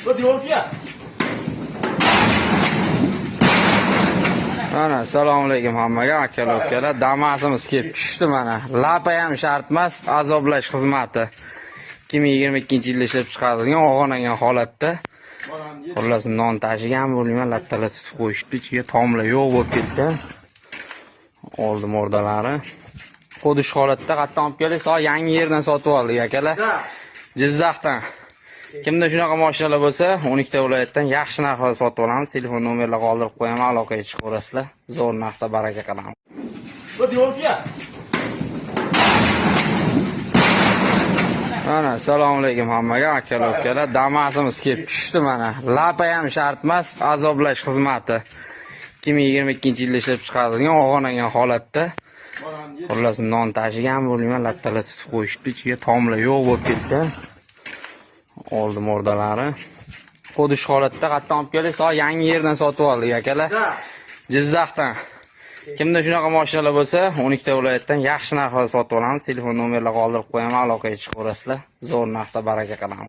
Bu yo'lga. Mana assalomu alaykum hammaga, akalar, ukalar. Damasimiz kelib tushdi mana. Lapa ham shart emas, azoblash xizmati. 2022-yilda ishlab chiqarilgan, og'onagan holatda. Xullas, non tashigan bo'lmayman, lattalar tutib qo'yishdi, ichiga tomlar yo'q bo'lib ketdi. Oldi mordalari. Xuddi shu holatda qayerdan olib keldik? Yangi yerdan sotib oldik, akalar. Jizzaxdan. Kimda shunaqa mashinalar bo'lsa, 12 ta viloyatdan yaxshi narxda sotib olamiz. Telefon nomerlar qoldirib qo'yaman, aloqaga chiqaverasizlar. Zo'r narxda baraka qilamiz. Bu yo'lga. Mana assalomu alaykum hammaga, akalar, ukalar. Damasimiz kelib tushdi mana. Lapa ham shart emas, azoblash xizmati. 2022-yilda ishlab chiqarilgan, og'onagan holatda. Xullas, non tashigan bo'lmayman, lattalar tutib qo'yishdi, ichiga tomlar yo'q bo'lib ketdi. Oldi mordalari. Xuddi shu holatda qayerdan olib keldik? Yangi yerdan sotib oldik, akalar. Jizzaxdan. Kimda shunaqa mashinalar bo'lsa, 12 ta viloyatdan yaxshi narxda sotib olamiz. Telefon nomerlar qoldirib qo'yaman, aloqaga chiqaverasizlar. Zo'r narxda baraka qilamiz.